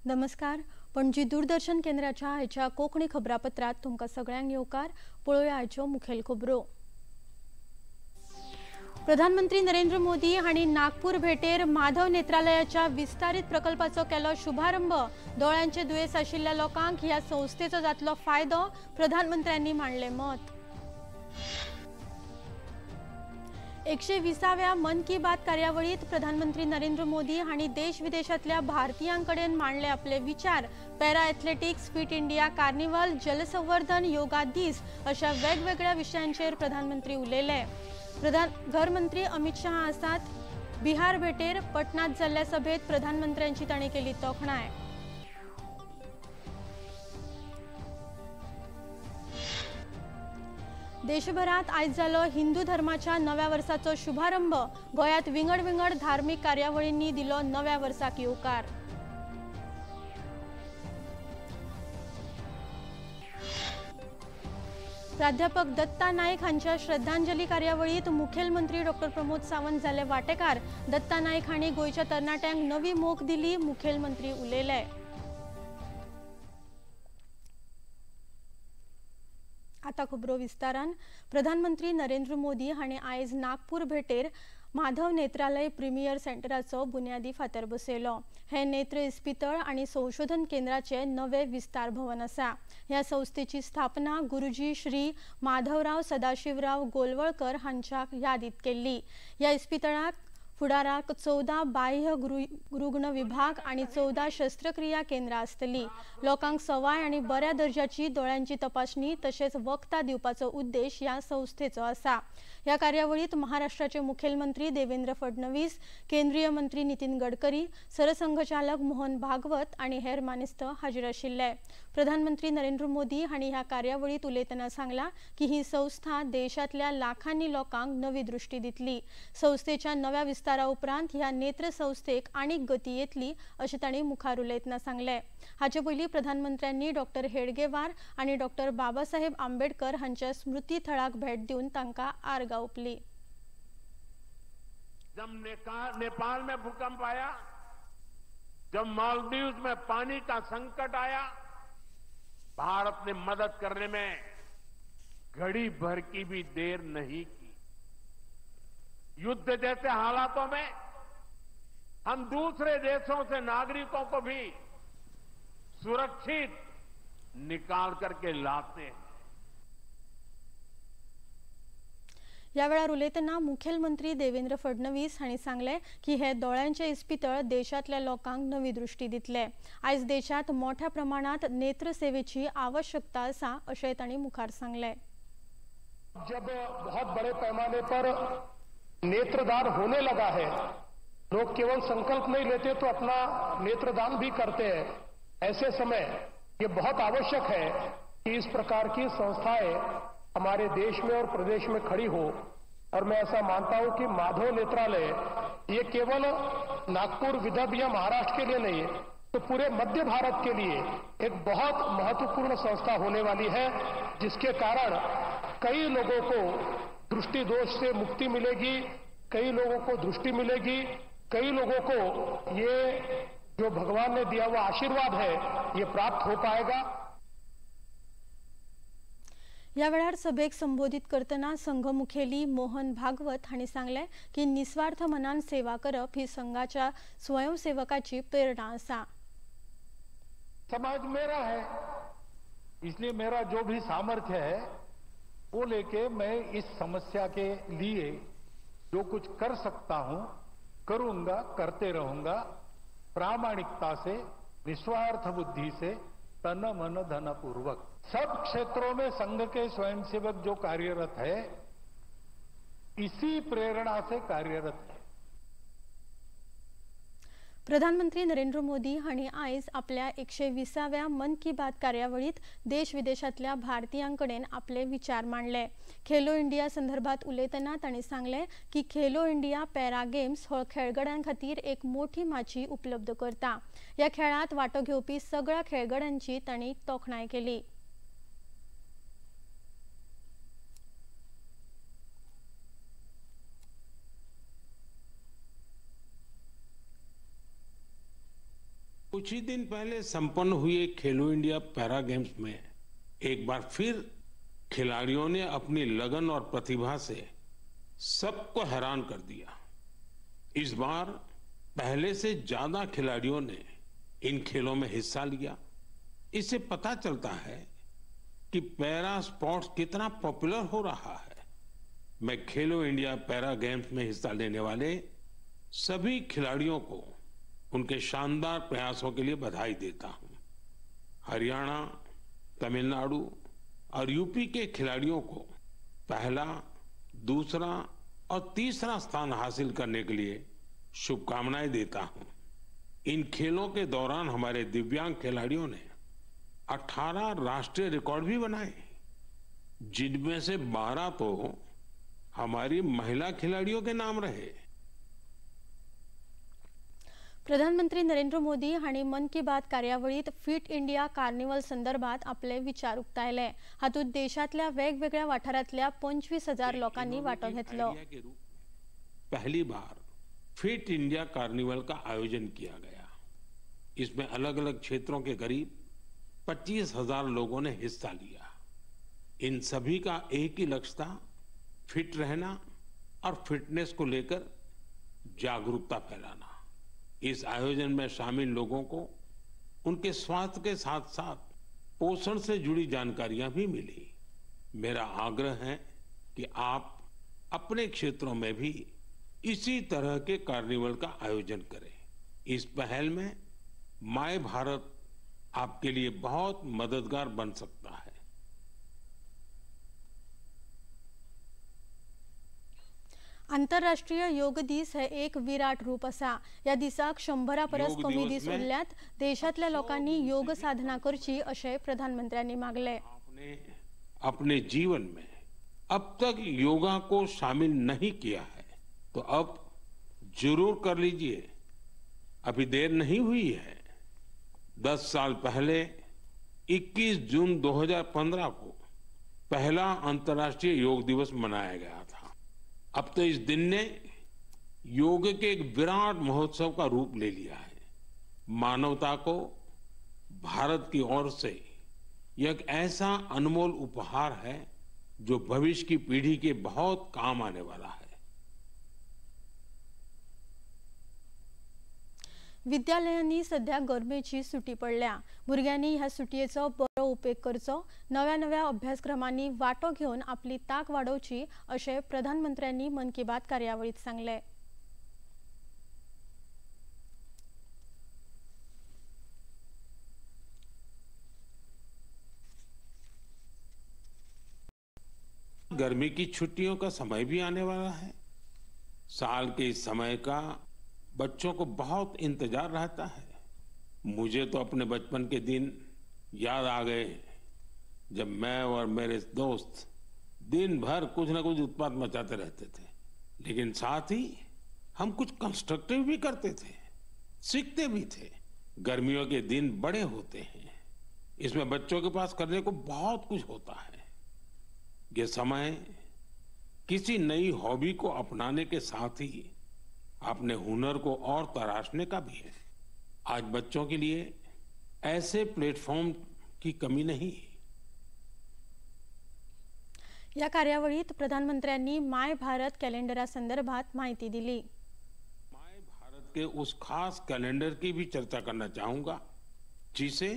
नमस्कार, पणजी दूरदर्शन केंद्राच्या आयच्या कोंकणी खबरापत्रात तुमकां सगळ्यांक येवकार. पळोवया आयच्यो मुखेल खबरो. प्रधानमंत्री नरेंद्र मोदी हांणी नागपूर भेटेर माधव नेत्रालयाच्या विस्तारीत प्रकल्पाचो केलो शुभारंभ. दोळ्यांचे दुयेंस आशिल्ल्या लोकांक ह्या संस्थेचो जातलो फायदो, प्रधानमंत्र्यांनी मांडले मत. 120व्या मन की बात कार्यावळीत प्रधानमंत्री नरेंद्र मोदी हांणी देश विदेशांतल्या भारतीयांकडेन मांडले आपले विचार. Para athletics, fit India carnival, जलसंवर्धन, योगा दीस अशा वेगवेगळ्या विशयांचेर प्रधानमंत्री उलयले. घरमंत्री अमित शहा आसात बिहार भेटेर. पटनात जाल्ल्या सभेत प्रधानमंत्र्यांची तांणी केली तोखणाय. देशभरात आयज जालो हिंदू धर्माच्या नव्या वर्साचो शुभारंभ. गोंयांत विंगड विंगड धार्मिक कार्यावळींनी दिलो नव्या वर्साक येवकार. प्राध्यापक दत्ता नायक हांच्या श्रद्धांजली कार्यावळीत मुखेलमंत्री डॉ प्रमोद सावंत जाले वाटेकार. दत्ता नायक हांणी गोंयच्या तरणाट्यांक नवी मोख दिली, मुखेलमंत्री उलयले. आता खबरो विस्तारान. प्रधानमंत्री नरेंद्र मोदी हांणी आयज नागपूर भेटेर माधव नेत्रालय प्रिमियर सेंटराचो बुन्यादी फातर बसयलो. हे नेत्र इस्पितळ आनी संशोधन केंद्राचे नवे विस्तार भवन आसा. ह्या संस्थेची स्थापना गुरुजी श्री माधवराव सदाशिवराव गोलवळकर हांच्या यादीत केल्ली. ह्या इस्पितळाक फुडाराक 14 बाह्य रुग्ण विभाग आनी 14 शस्त्रक्रिया केंद्रां आसतली. लोकांक सवाय आनी बऱ्या दर्जाची दोळ्यांची तपासणी तशेंच वखदां दिवपाचो उद्देश ह्या संस्थेचो आसा. ह्या कार्यावळीत महाराष्ट्राचे मुखेलमंत्री देवेंद्र फडणवीस, केंद्रीय मंत्री नितीन गडकरी, सरसंघचालक मोहन भागवत आनी हेर मानेस्त हाजीर आशिल्ले. प्रधानमंत्री नरेंद्र मोदी हांणी ह्या कार्यावळीत उलयतना सांगला की ही संस्था देशांतल्या लाखांनी लोकांक नवी दृष्टी दितली. संस्थेच्या नव्या विस्तारा उपरांत ह्या नेत्र संस्थेक आनीक गती येतली अशें तांणी मुखार उलयतना सांगलें. हाचे पयलीं प्रधानमंत्र्यांनी डॉ हेडगेवार आनी डॉ बाबासाहेब आंबेडकर हांच्या स्मृती थळाक भेट दिवन तांकां आर्गां ओंपली. जब नेपाल में भूकंप आया, जब मालदीव में पानी का संकट आया, भारत ने मदद करने में घड़ी भर की भी देर नहीं की. युद्ध जैसे हालातों में हम दूसरे देशों से नागरिकों को भी सुरक्षित निकाल करके लाते हैं. ह्या वेळार उलयतना मुखेलमंत्री देवेंद्र फडणवीस हांणी सांगलें की हे दोळ्यांचे इस्पितळ देशांतल्या लोकांक नवी दृष्टी दितले. आयज देशांत मोठ्या प्रमाणात नेत्रसेवेची आवश्यकता आसा अशें तांणी मुखार सांगलें. जब बहुत बड़े पैमाने पर नेत्रदान होने लगा है, लोग केवल संकल्प नहीं लेते तो अपना नेत्रदान भी करते हैं. ऐसे समय ये बहुत आवश्यक है कि इस प्रकार की संस्थाएं हमारे देश में और प्रदेश में खड़ी हो. और मैं ऐसा मानता हूं कि माधव नेत्रालय ये केवल नागपुर, विदर्भ या महाराष्ट्र के लिए नहीं तो पूरे मध्य भारत के लिए एक बहुत महत्वपूर्ण संस्था होने वाली है, जिसके कारण कई लोगों को दृष्टि दोष से मुक्ति मिलेगी, कई लोगों को दृष्टि मिलेगी, कई लोगों को ये जो भगवान ने दिया हुआ आशीर्वाद है ये प्राप्त हो पाएगा. ह्या वेळार सभेक संबोधित करतना संघ मुखेली मोहन भागवत हांणी सांगलें की निस्वार्थ मनान सेवा करप ही संघाच्या स्वयंसेवकाची प्रेरणा आसा. समाज मेरा है, इसलिए मेरा जो भी सामर्थ्य है वो लेके मैं इस समस्या के लिए जो कुछ कर सकता हूं करूंगा, करते रहूंगा, प्रामाणिकता से, निस्वार्थ बुद्धि से, तन मन धन पूर्वक. सब क्षेत्रों में संघ के स्वयंसेवक जो कार्यरत है, इसी प्रेरणा से कार्यरत है. प्रधानमंत्री नरेंद्र मोदी हांणी आयज आपल्या 120व्या मन की बात कार्यावळीत देश विदेशांतल्या भारतीयांकडेन आपले विचार मांडले. खेलो इंडिया संदर्भात उलयतना तांणी सांगलें की खेलो इंडिया पॅरा गेम्स हो खेळगड्यां खातीर एक मोठी माची उपलब्ध करता. ह्या खेळांत वांटो घेवपी सगळ्या खेळगड्यांची तांणी तोखणाय केली. कुछ ही दिन पहले संपन्न हुए खेलो इंडिया पैरा गेम्स में एक बार फिर खिलाड़ियों ने अपनी लगन और प्रतिभा से सबको हैरान कर दिया। इस बार पहले से ज्यादा खिलाड़ियों ने इन खेलों में हिस्सा लिया। इससे पता चलता है कि पैरा स्पोर्ट्स कितना पॉपुलर हो रहा है। मैं खेलो इंडिया पैरा गेम्स में हिस्सा लेने वाले सभी खिलाड़ियों को उनके शानदार प्रयासों के लिए बधाई देता हूं। हरियाणा, तमिलनाडु और यूपी के खिलाड़ियों को पहला, दूसरा और तीसरा स्थान हासिल करने के लिए शुभकामनाएं देता हूं। इन खेलों के दौरान हमारे दिव्यांग खिलाड़ियों ने 18 राष्ट्रीय रिकॉर्ड भी बनाए, जिनमें से 12 तो हमारी महिला खिलाड़ियों के नाम रहे। प्रधानमंत्री नरेंद्र मोदी हांणी मन की बात कार्यावळीत फिट इंडिया कार्निवल संदर्भात आपले विचार उक्तायले। हातूंत देशांतल्या वेगवेगळ्या वाठारांतल्या 25,000 लोकांनी वांटो घेतलो। पहली बार फिट इंडिया कार्निवल का आयोजन किया गया। इसमें अलग अलग क्षेत्रों के करीब 25,000 लोगों ने हिस्सा लिया। इन सभी का एक ही लक्ष्य था, फिट रहना और फिटनेस को लेकर जागरूकता फैलाना। इस आयोजन में शामिल लोगों को उनके स्वास्थ्य के साथ साथ पोषण से जुड़ी जानकारियां भी मिली। मेरा आग्रह है कि आप अपने क्षेत्रों में भी इसी तरह के कार्निवल का आयोजन करें। इस पहल में my Bharat आपके लिए बहुत मददगार बन सकता है। आंतरराष्ट्रीय योग दीस हे एक विराट रूप आसा। ह्या दिसाक 100 परस कमी दीस उरल्यात। देशांतल्या लोकांनी योग साधना करची अशें प्रधानमंत्र्यांनी मागले। आपने अपने जीवन में अब तक योगा को शामिल नहीं किया है तो अब जरूर कर लीजिए, अभी देर नहीं हुई है। 10 साल पहले 21 जून 2015 को पहला अंतर्राष्ट्रीय योग दिवस मनाया गया था। अब तो इस दिन ने योग के एक विराट महोत्सव का रूप ले लिया है। मानवता को भारत की ओर से यह एक ऐसा अनमोल उपहार है जो भविष्य की पीढ़ी के बहुत काम आने वाला है। विद्यालयांनी सध्या गरमेची सुटी पडल्या। भुरग्यांनी ह्या सुटयेचो बरो उपेग करचो, नव्या नव्या अभ्यासक्रमांनी वांटो घेवन आपली तांक वाडोवची अशें प्रधानमंत्र्यांनी मन की बात कार्यावळीत सांगलें। गर्मी की छुट्टियों का समय भी आने वाला है। साल के इस समय का बच्चों को बहुत इंतजार रहता है। मुझे तो अपने बचपन के दिन याद आ गए जब मैं और मेरे दोस्त दिन भर कुछ न कुछ उत्पात मचाते रहते थे, लेकिन साथ ही हम कुछ कंस्ट्रक्टिव भी करते थे, सीखते भी थे। गर्मियों के दिन बड़े होते हैं, इसमें बच्चों के पास करने को बहुत कुछ होता है। ये समय किसी नई हॉबी को अपनाने के साथ ही अपने हुनर को और तराशने का भी है। आज बच्चों के लिए ऐसे प्लेटफॉर्म की कमी नहीं। या कार्यावळीत प्रधानमंत्र्यांनी my Bharat कॅलेंडरा संदर्भात माहिती दिली। My Bharat के उस खास कैलेंडर की भी चर्चा करना चाहूंगा जिसे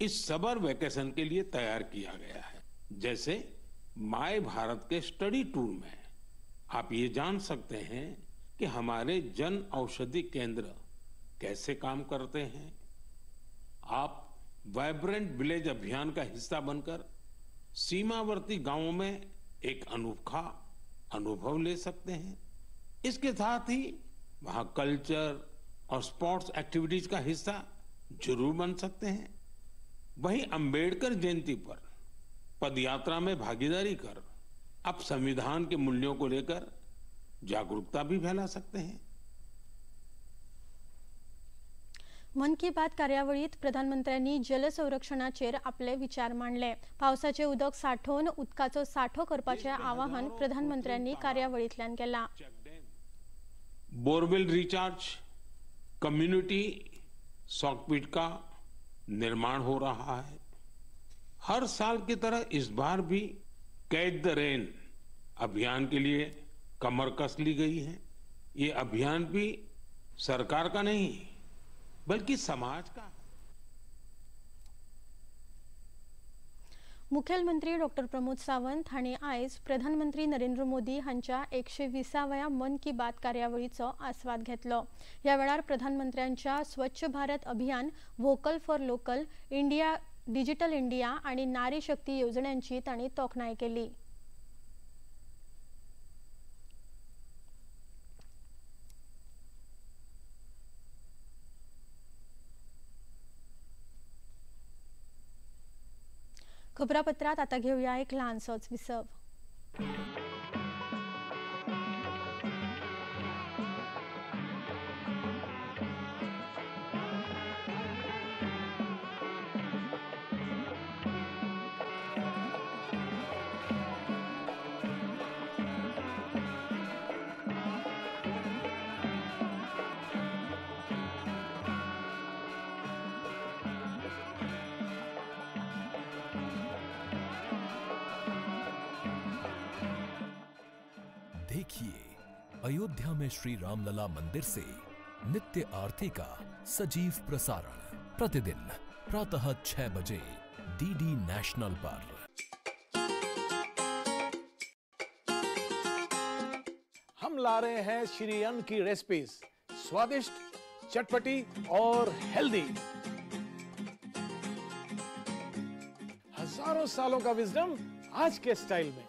इस समर वेकेशन के लिए तैयार किया गया है। जैसे my Bharat K study tour में आप ये जान सकते हैं कि हमारे जन औषधि केंद्र कैसे काम करते हैं। आप वाइब्रेंट विलेज अभियान का हिस्सा बनकर सीमावर्ती गांवों में एक अनोखा अनुभव ले सकते हैं। इसके साथ ही वहां कल्चर और स्पोर्ट्स एक्टिविटीज का हिस्सा जरूर बन सकते हैं। वहीं अंबेडकर जयंती पर पदयात्रा में भागीदारी कर आप संविधान के मूल्यों को लेकर जागरूकता भी फैला सकते हैं। मन की बात कार्यावळीत प्रधानमंत्र्यांनी जलसंरक्षणाचेर आपले विचार मांडले। पावसाचे उदक सांठोवन उदकाचो सांठो करपाचें आवाहन प्रधानमंत्र्यांनी कार्यावळींतल्यान केलां। बोरवेल रिचार्ज, कम्युनिटी सॉकपीट का निर्माण हो रहा है। हर साल की तरह इस बार भी catch the rain Abhiyan K लिए कमर कस ली गई है। ये अभियान भी सरकार का नहीं बल्कि समाज का। मुखेलमंत्री डॉक्टर प्रमोद सावंत हांणी आयज प्रधानमंत्री नरेंद्र मोदी हांच्या 120व्या मन की बात कार्यावळीचो आस्वाद घेतलो। ह्या वेळार प्रधानमंत्र्यांच्या Swachh Bharat Abhiyan, vocal for local, India digital India आनी नारी शक्ती येवजण्यांची तांणी तोखणाय केली। खबरापत्रात आता घेऊया एक ल्हानसोच विसव। देखिए अयोध्या में श्री रामलला मंदिर से नित्य आरती का सजीव प्रसारण प्रतिदिन प्रातः 6 बजे डीडी नेशनल पर। हम ला रहे हैं श्री अन्न की रेसिपीज, स्वादिष्ट, चटपटी और हेल्दी। हजारों सालों का विजडम आज के स्टाइल में।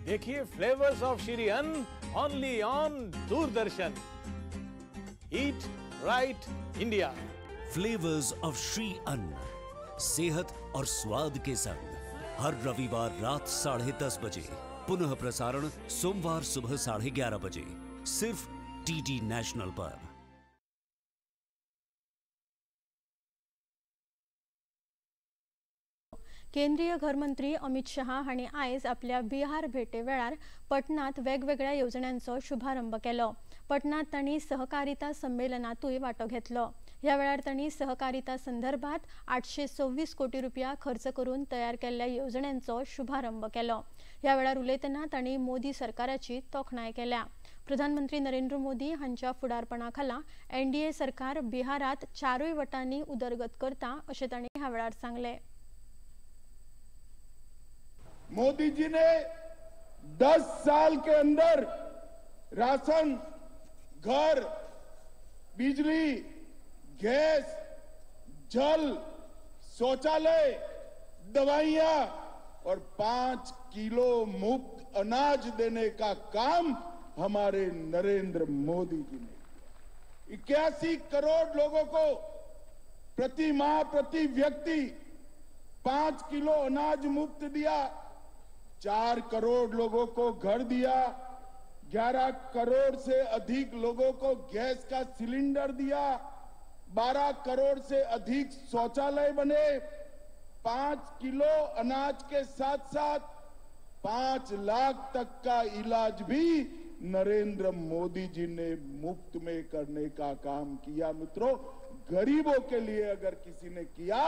देखिए flavours of Shri Anna only on Doordarshan. Eat right India. Flavours of Shri Anna, सेहत और स्वाद के संग, हर रविवार रात 10:30 बजे, पुनः प्रसारण सोमवार सुबह 11:30 बजे, सिर्फ डीडी नेशनल पर। केंद्रीय घरमंत्री अमित शहा हांणी आयज आपल्या बिहार भेटे वेळार पटनांत वेगवेगळ्या येवजण्यांचो शुभारंभ केलो। पटनांत तांणी सहकारिता संमेलनातूय वांटो घेतलो। ह्या वेळार तांणी सहकारिता संदर्भात 826 कोटी रुपया खर्च करून तयार केल्ल्या येवजण्यांचो शुभारंभ केलो। ह्या वेळार उलयतना तांणी मोदी सरकाराची तोखणाय केल्या। प्रधानमंत्री नरेंद्र मोदी हांच्या फुडारपणा खाला एनडीए सरकार बिहारात चारूय वटांनी उदरगत करता अशें तांणी ह्या वेळार सांगलें। मोदी जी ने 10 साल के अंदर राशन, घर, बिजली, गैस, जल, शौचालय, दवाइयां और 5 किलो मुफ्त अनाज देने का काम हमारे नरेंद्र मोदी जी ने किया। 81 करोड़ लोगों को प्रति माह प्रति व्यक्ति 5 किलो अनाज मुफ्त दिया, 4 करोड़ लोगों को घर दिया, 11 करोड़ से अधिक लोगों को गैस का सिलेंडर दिया, 12 करोड़ से अधिक शौचालय बने, 5 किलो अनाज के साथ साथ 5 लाख तक का इलाज भी नरेंद्र मोदी जी ने मुफ्त में करने का काम किया। मित्रों, गरीबों के लिए अगर किसी ने किया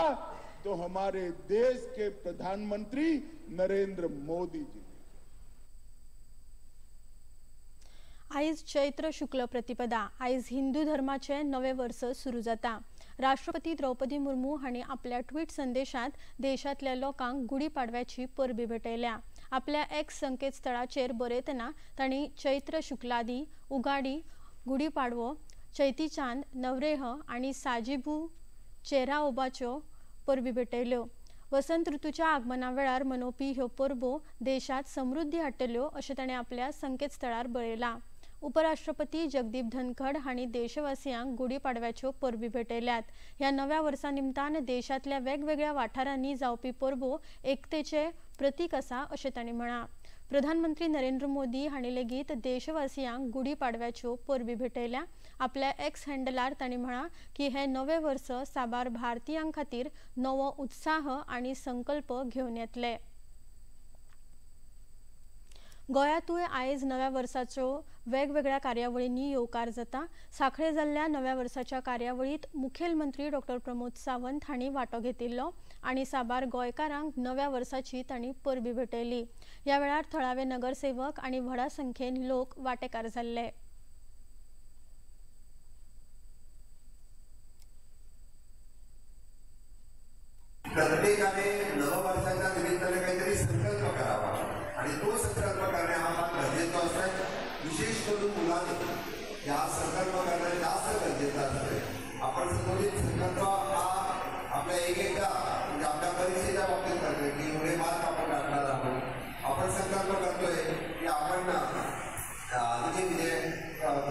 तो हमारे देश के प्रधानमंत्री नरेंद्र मोदी जी। आयज चैत्र शुक्ल प्रतिपदा, आयज हिंदू धर्माचे नवे वर्स सुरू जाता। राष्ट्रपती द्रौपदी मुर्मू हांणी आपल्या ट्वीट संदेशात देशांतल्या लोकांक गुडी पाडव्याची परबी भेटयल्या। आपल्या एक्स संकेतस्थळाचेर बरयतना तांणी चैत्र शुक्लादी, उगाडी, गुडी पाडवो, चैतीचांद, नवरेह आनी साजिबू चेराओबाच्यो परबी भेटयल्यो। वसंत ऋतूच्या आगमना वेळार मनोवपी ह्यो परबो देशांत समृद्धी हाडटल्यो अशें ताणें आपल्या संकेतस्थळार बरयलां। उपराष्ट्रपती जगदीप धनखड हांणी देशवासियांक गुडी पाडव्याच्यो परबी भेटयल्यात। ह्या नव्या वर्सा निमतान देशांतल्या वेगवेगळ्या वाठारांनी जावपी परबो एकतेचे प्रतीक आसा अशें तांणी म्हळां। प्रधानमंत्री नरेंद्र मोदी हांणी लेगीत देशवासियांक गुडी पाडव्याच्यो परबी भेटयल्या। आपल्या एक्स हँडलार तांणी म्हळां की हे नवे वर्स साबार भारतीयां खातीर नवो उत्साह आनी संकल्प घेवन येतले। गोंयांतूय आयज नव्या वर्साचो वेगवेगळ्या कार्यावळींनी येवकार जाता. सांखळे जाल्ल्या नव्या वर्साच्या कार्यावळींत मुखेलमंत्री डॉक्टर प्रमोद सावंत हांणी वांटो घेतिल्लो आनी साबार गोंयकारांक नव्या वर्साची तांणी परबी भेटयली. ह्या वेळार थळावे नगरसेवक आनी व्हडा संख्येन लोक वांटेकार जाल्ले. प्रत्येकाने नववर्षाच्या निमित्ताने काहीतरी संकल्प करावा आणि तो संकल्प करणे हा फार गरजेचा असतो. विशेष करून मुलांनी हा संकल्प करणे जास्त गरजेचा असतो. आपण संबंधित संकल्प हा आपल्या एक एकदा म्हणजे आपल्या परीक्षेच्या बाबतीत करतोय की एवढे मार्क आपण टाकणार आहोत. आपण संकल्प करतोय की आपण म्हणजे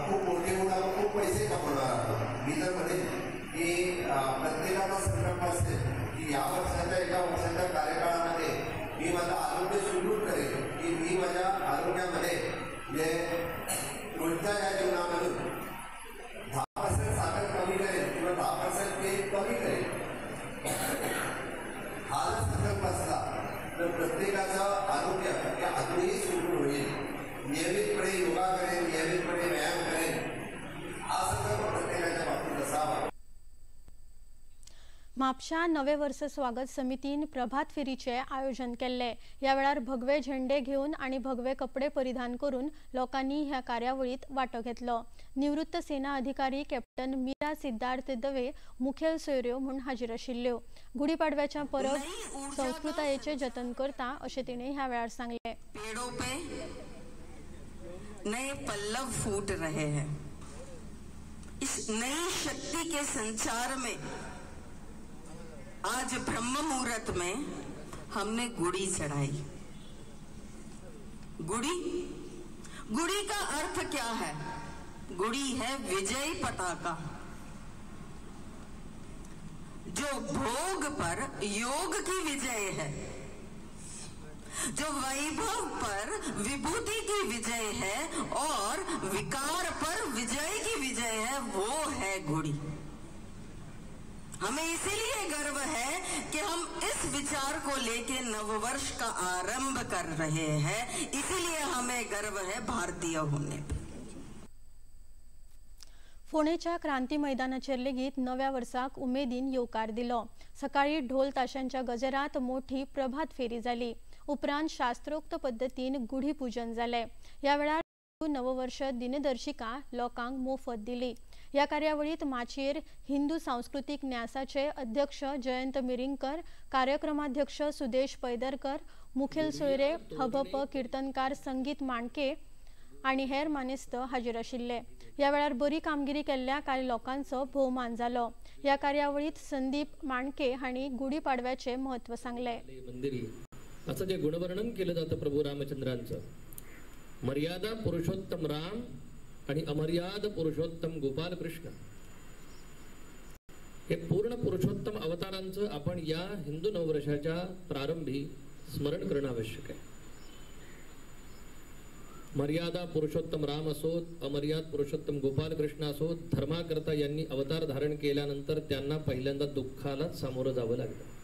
खूप मोठे मुलं आपण खूप पैसे कमवणार आहोत. मी तर म्हणेन की प्रत्येकाचा संकल्प असेल की या वर्षाच्या एका वर्षाच्या कार्यकाळामध्ये मी माझं आरोग्य सुदृढ करेन, की मी माझ्या आरोग्यामध्ये म्हणजे रोजच्या या जीवनामधून 10% साखर कमी करेन किंवा 10% तेल कमी करेन. हा जर संकल्प असला तर प्रत्येकाचं आरोग्य हे अजूनही सुदृढ होईल. नियमितपणे योगा करेन, नियमितपणे व्यायाम करेन, हा संकल्प प्रत्येकाच्या बाबतीत असावा. म्हापशा नवे वर्स स्वागत समितीन प्रभात फेरीचे आयोजन केल्ले. ह्या वेळार भगवे झेंडे घेवन आनी भगवे कपडे परिधान करून लोकांनी ह्या कार्यावळीत वांटो घेतलो. निवृत्त सेना अधिकारी कॅप्टन मीरा सिद्धार्थ दवे मुखेल सोयऱ्यो म्हूण हाजीर आशिल्ल्यो. गुढीपाडव्याच्या परब संस्कृतायेचे जतन करता अशें तिणें ह्या वेळार सांगलें. पेड़ों पे नए पल्लव फूट रहे हैं. इस नई शक्ति के संचार में आज ब्रह्म मुहूर्त में हमने गुड़ी चढ़ाई. गुड़ी, गुड़ी का अर्थ क्या है? गुड़ी है विजयी पताका, जो भोग पर योग की विजय है, जो वैभव पर विभूति की विजय है और विकार पर विजय की विजय है, वो है गुड़ी. हमें इसीलिए गर्व है कि हम इस विचार को लेके नववर्ष का आरंभ कर रहे हैं. इसीलिए हमें गर्व है भारतीय होने पे. फोंडेच्या क्रांती मैदानाचेर लेगीत नव्या वर्साक उमेदीन येवकार दिलो. सकाळी ढोल ताशांच्या गजरात मोठी प्रभात फेरी जाली. उपरांत शास्त्रोक्त पद्दतीन गुढी पूजन जालें. ह्या वेळार नववर्ष दिनदर्शिका लोकांक मोफत दिली. ह्या कार्यावळीत माचयेर हिंदू सांस्कृतीक न्यासाचे अध्यक्ष जयंत मिरिंगकर, कार्यक्रमाध्यक्ष सुदेश पैदरकर, मुखेल सोयरे हबप कीर्तनकार संगीत मांडके आनी हेर मानेस्त हाजीर आशिल्ले. ह्या वेळार बरी कामगिरी केल्ल्या कांय लोकांचो भोवमान जालो. ह्या कार्यावळीत संदीप मांडके हांणी गुढीपाडव्याचे म्हत्व सांगलें. असं जे गुणवर्णन केलं जातं प्रभू रामचंद्रांचं, मर्यादा पुरुषोत्तम राम आणि अमर्याद पुरुषोत्तम गोपाल कृष्ण, हे पूर्ण पुरुषोत्तम अवतारांचं आपण या हिंदू नववर्षाच्या प्रारंभी स्मरण करणं आवश्यक आहे. मर्यादा पुरुषोत्तम राम असोत, अमर्याद पुरुषोत्तम गोपाल कृष्ण असोत, धर्माकरता यांनी अवतार धारण केल्यानंतर त्यांना पहिल्यांदा दुःखालाच सामोरं जावं लागलं.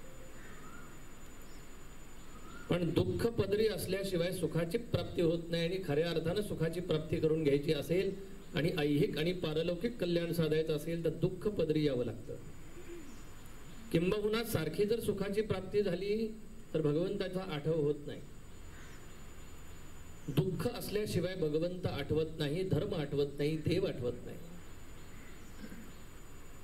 पण दुःख पदरी असल्याशिवाय सुखाची प्राप्ती होत नाही आणि खऱ्या अर्थानं सुखाची प्राप्ती करून घ्यायची असेल आणि ऐहिक आणि पारलौकिक कल्याण साधायचं असेल तर दुःख पदरी यावं लागतं. किंबहुना सारखी जर सुखाची प्राप्ती झाली तर भगवंताचा आठव होत नाही. दुःख असल्याशिवाय भगवंत आठवत नाही, धर्म आठवत नाही, देव आठवत नाही.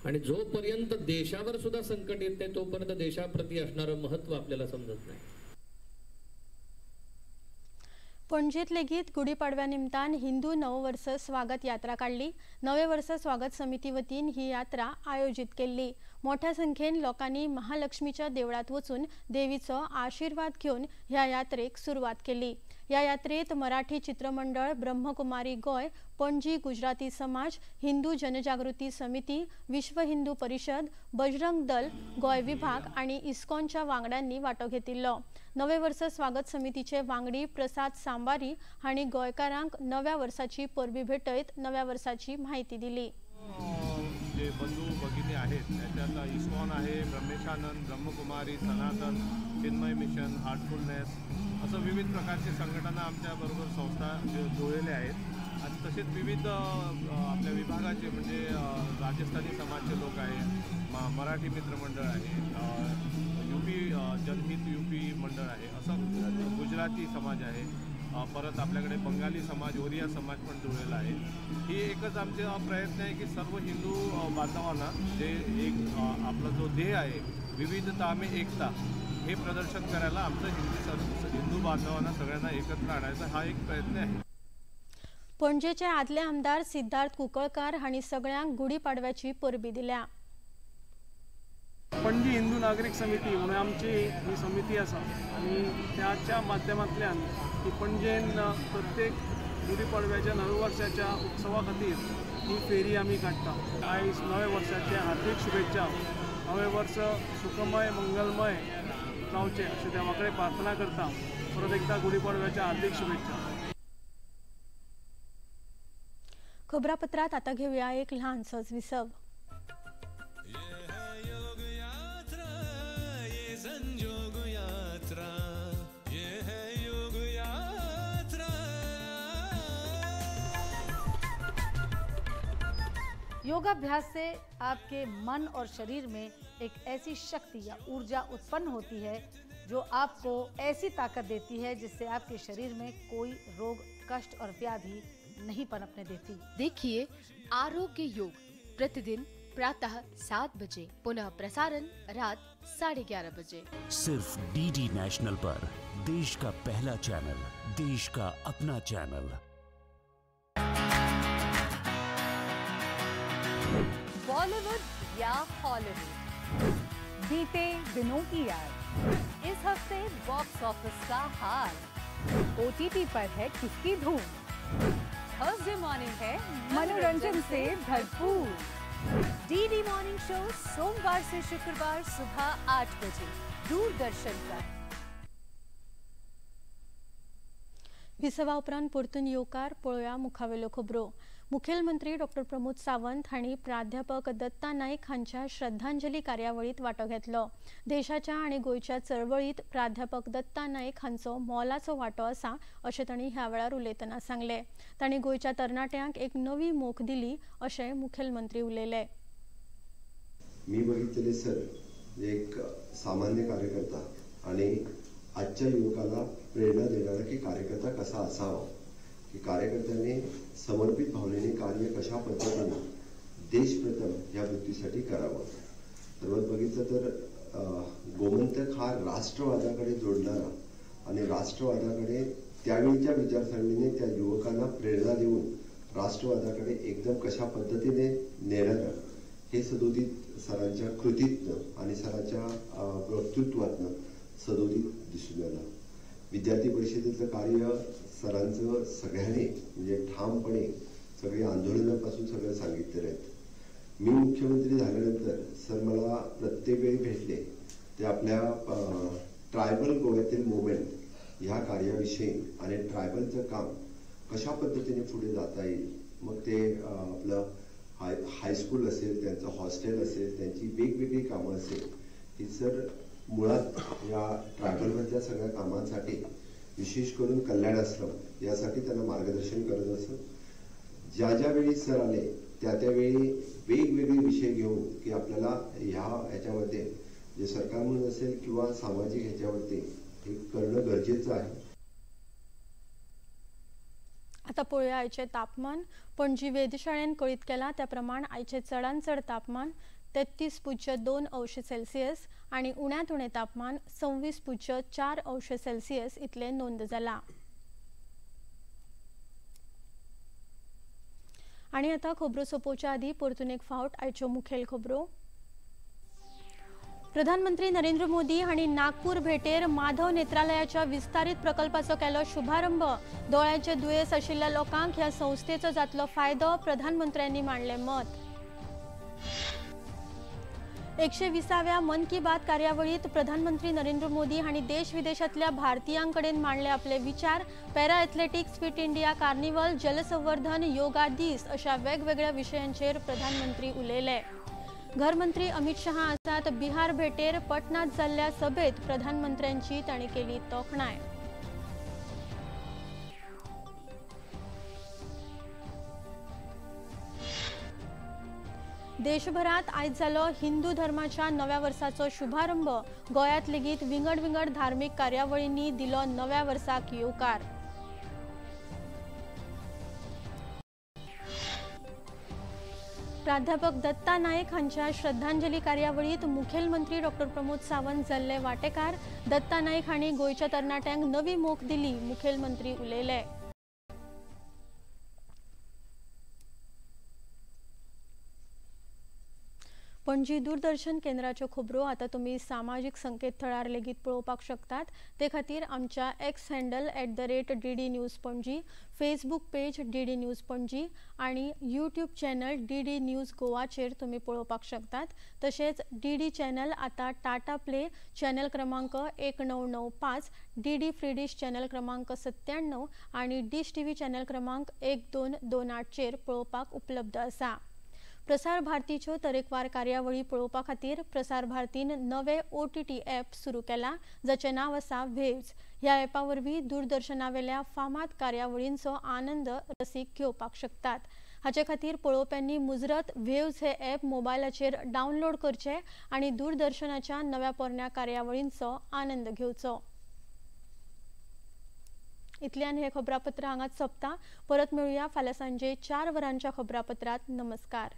आणि जोपर्यंत देशावर सुद्धा संकट येत नाही तोपर्यंत देशाप्रती असणारं महत्व आपल्याला समजत नाही. पणजेत लेगीत गुढीपाडव्या निमतान हिंदू नववर्ष स्वागत यात्रा काडली. नवे वर्ष स्वागत समिती वतीन ही यात्रा आयोजित केल्ली. मोठ्या संख्येन लोकांनी महालक्ष्मीच्या देवळात वचून देवीचो आशीर्वाद घेवन ह्या यात्रेक सुरवात केली. ह्या यात्रेत मराठी चित्रमंडळ, ब्रह्मकुमारी गोंय, पणजी गुजराती समाज, हिंदू जनजागृती समिती, विश्व हिंदू परिषद, बजरंग दल गोंय विभाग आनी इस्कॉनच्या वांगड्यांनी वांटो घेतिल्लो. नवे वर्स स्वागत समितीचे वांगडी प्रसाद सांबारी हांणी गोंयकारांक नव्या वर्साची परबी भेटयत नव्या वर्साची म्हायती दिली. जे बंधू भगिनी आहेत त्याच्यात इस्कॉन आहे, ब्रह्मेशानंद, ब्रह्मकुमारी, सनातन, चिन्मय मिशन, हार्टफुलनेस, असं विविध प्रकारचे संघटना आमच्याबरोबर संस्था जुळलेल्या आहेत आणि तसेच विविध आपल्या विभागाचे म्हणजे राजस्थानी समाजचे लोक आहे, मराठी मित्रमंडळ आहे, यूपी जनहित यूपी मंडळ आहे, असं गुजराती समाज आहे, परत आपल्याकडे बंगाली समाज, ओरिया समाज पण जुळलेला आहे। ही एकच आमचा प्रयत्न आहे की सर्व हिंदू बांधवांना जे एक आपला जो ध्येय आहे विविधता में एकता हे प्रदर्शन करायला आमचं हिंदू बांधवांना सगळ्यांना एकत्र आणायचा हा एक प्रयत्न आहे। पणजेचे आदले आमदार सिद्धार्थ कुंकळकार हांणी सगळ्यांक गुढीपाडव्याची परबी दिल्या। पणजी हिंदू नागरीक समिती म्हणून आमची ही समिती आसा आनी त्याच्या माध्यमांतल्यान ही पणजेन प्रत्येक गुढीपाडव्याच्या नव्या वर्साच्या उत्सवा खातीर ही फेरी आमी काडटा। आयज नव्या वर्साचे हार्दिक शुभेच्छा, नवें वर्स सुखमय मंगलमय जावचें अशें देवा कडेन प्रार्थना करता। परत एकदा गुढीपाडव्याच्या हार्दिक शुभेच्छा। खबरापत्रात आता घेऊया एक ल्हानसोच विसव। योगाभ्यास से आपके मन और शरीर में एक ऐसी शक्ति या ऊर्जा उत्पन्न होती है जो आपको ऐसी ताकत देती है जिससे आपके शरीर में कोई रोग, कष्ट और व्याधि नहीं पनपने देती। देखिए आरोग्य योग प्रतिदिन प्रातः 7 बजे, पुनः प्रसारण रात 11:30 बजे, सिर्फ डीडी नेशनल पर। देश का पहला चैनल, देश का अपना चैनल। बॉलीवुड या हॉलीवुड, बीते दिनों की याद, इस हफ्ते बॉक्स ऑफिस का हाल, ओटीटी पर है किसकी धूम, थर्सडे मॉर्निंग है मनोरंजन से भरपूर। डीडी मॉर्निंग शो सोमवार से शुक्रवार सुबह 8 बजे दूरदर्शन पर। विसवा उपरांत परतून येवकार। पळोवया मुखावेल्यो खबरो। मुखेलमंत्री डॉक्टर प्रमोद सावंत हांणी प्राध्यापक दत्ता नाईक हांच्या श्रद्धांजली कार्यावळीत वांटो घेतलो। देशाच्या आनी गोंयच्या चळवळीत प्राध्यापक दत्ता नाईक हांचो मोलाचो वांटो आसा अशें तांणी ह्या वेळार उलयतना सांगलें। तांणी गोंयच्या तरणाट्यांक एक नवी मोख दिली अशें मुखेलमंत्री उलयले। मी बघितलेले सर एक सामान्य कार्यकर्ता आणि आजच्या युवकाला प्रेरणा देणारा की कार्यकर्ता कसा असावा, की कार्यकर्त्यांनी समर्पित भावनेने कार्य कशा पद्धतीने देशप्रथम या वृत्तीसाठी करावं। सर्वात बघितलं तर गोमंतक हा राष्ट्रवादाकडे जोडणारा आणि राष्ट्रवादाकडे त्यावेळीच्या विचारसरणीने त्या युवकांना प्रेरणा देऊन राष्ट्रवादाकडे एकदम कशा पद्धतीने नेणारं हे सदोदित सरांच्या कृतीतनं आणि सरांच्या वक्तृत्वातनं सदोदित दिसून आलं। विद्यार्थी परिषदेचं कार्य सरांचं सगळ्यांनी म्हणजे ठामपणे सगळे आंदोलनापासून सगळं सांगितलेलं आहेत। मी मुख्यमंत्री झाल्यानंतर सर मला प्रत्येक वेळी भेटले ते आपल्या ट्रायबल गोव्यातील मुवमेंट ह्या कार्याविषयी आणि ट्रायबलचं काम कशा पद्धतीने पुढे जाता येईल, मग ते आपलं हायस्कूल असेल, त्यांचं हॉस्टेल असेल, त्यांची वेगवेगळी कामं असेल, ही सर मुळात या ट्रायबलमधल्या सगळ्या कामांसाठी विशेष करून कल्याण आश्रम यासाठी त्यांना मार्गदर्शन करत असत। ज्या ज्यावेळी सर आले त्या त्यावेळी वेगवेगळे विषय घेऊन की आपल्याला ह्या ह्याच्यामध्ये जे सरकार म्हणून असेल किंवा सामाजिक ह्याच्यावरती हे करणं गरजेचं आहे। आता पळोवया आयचें तापमान। पणजी वेधशाळेन कळीत केलां त्या प्रमाण आयचें चडांत चड तापमान 33.2 अंश सेल्सियस आणि उण्यांत उणें तापमान 26.4 अंश सेल्सियस इतलें नोंद जालां। आनी आतां खबरो सोंपोवच्या आदीं परतून एक फावट आयच्यो मुखेल खबरो। प्रधानमंत्री नरेंद्र मोदी हांणी नागपूर भेटेर माधव नेत्रालयाच्या विस्तारीत प्रकल्पाचो केलो शुभारंभ। दोळ्यांचे दुयेंस आशिल्ल्या लोकांक ह्या संस्थेचो जातलो फायदो, प्रधानमंत्र्यांनी मांडलें मत। 120व्या मन की बात कार्यावळीत प्रधानमंत्री नरेंद्र मोदी हांणी देश विदेशांतल्या भारतीयांकडेन मांडले आपले विचार। Para athletics, fit India carnival, जलसंवर्धन, योगा दीस अशा वेगवेगळ्या विशयांचेर प्रधानमंत्री उलयले। घरमंत्री अमित शहा आसात बिहार भेटेर पटनात जाल्ल्या सभेत प्रधानमंत्र्यांची तांणी केली तोखणाय। देशभरात आयज जालो हिंदू धर्माच्या नव्या वर्साचो शुभारंभ। गोंयांत लेगीत विंगड विंगड धार्मीक कार्यावळींनी दिलो नव्या वर्साक येवकार। प्राध्यापक दत्ता नायक हांच्या श्रद्धांजली कार्यावळीत मुखेलमंत्री डॉ प्रमोद सावंत जाल्ले वाटेकार। दत्ता नायक हांणी गोंयच्या तरणाट्यांक नवी मोख दिली, मुखेलमंत्री उलयले। पणजी दूरदर्शन केंद्राच्यो खबरो आतां तुमी सामाजीक संकेतथळार लेगीत पळोवपाक शकतात। ते खातीर आमच्या X handle @DD News Panaji, Facebook page DD News Panaji आनी यूट्यूब चॅनल DD news गोवाचेर तुमी पळोवपाक शकतात। तशेंच DD channel आतां टाटा प्ले चॅनल क्रमांक 1995, DD free dish channel क्रमांक 97 आनी डिश टीव्ही चॅनल क्रमांक 1228 चेर पळोवपाक उपलब्ध आसा। प्रसार भारतीच्यो तरेकवार कार्यावळी पळोवपा खातीर प्रसार भारतीन नवे OTT app सुरू केला, जाचें नांव आसा वेव्ज। ह्या ॲपा वरवीं दूरदर्शनावेल्या फामाद कार्यावळींचो आनंद रसीक घेवपाक शकतात। हाचे खातीर पळोवप्यांनी मुजरत वेव्ज हे ॲप मोबायलाचेर डावनलोड करचे आनी दूरदर्शनाच्या नव्या पोरण्या कार्यावळींचो आनंद घेवचो। इतल्यान हे खबरापत्र हांगाच सोंपता। परत मेळुया फाल्यां सांजे 4 वरांच्या खबरापत्रांत। नमस्कार।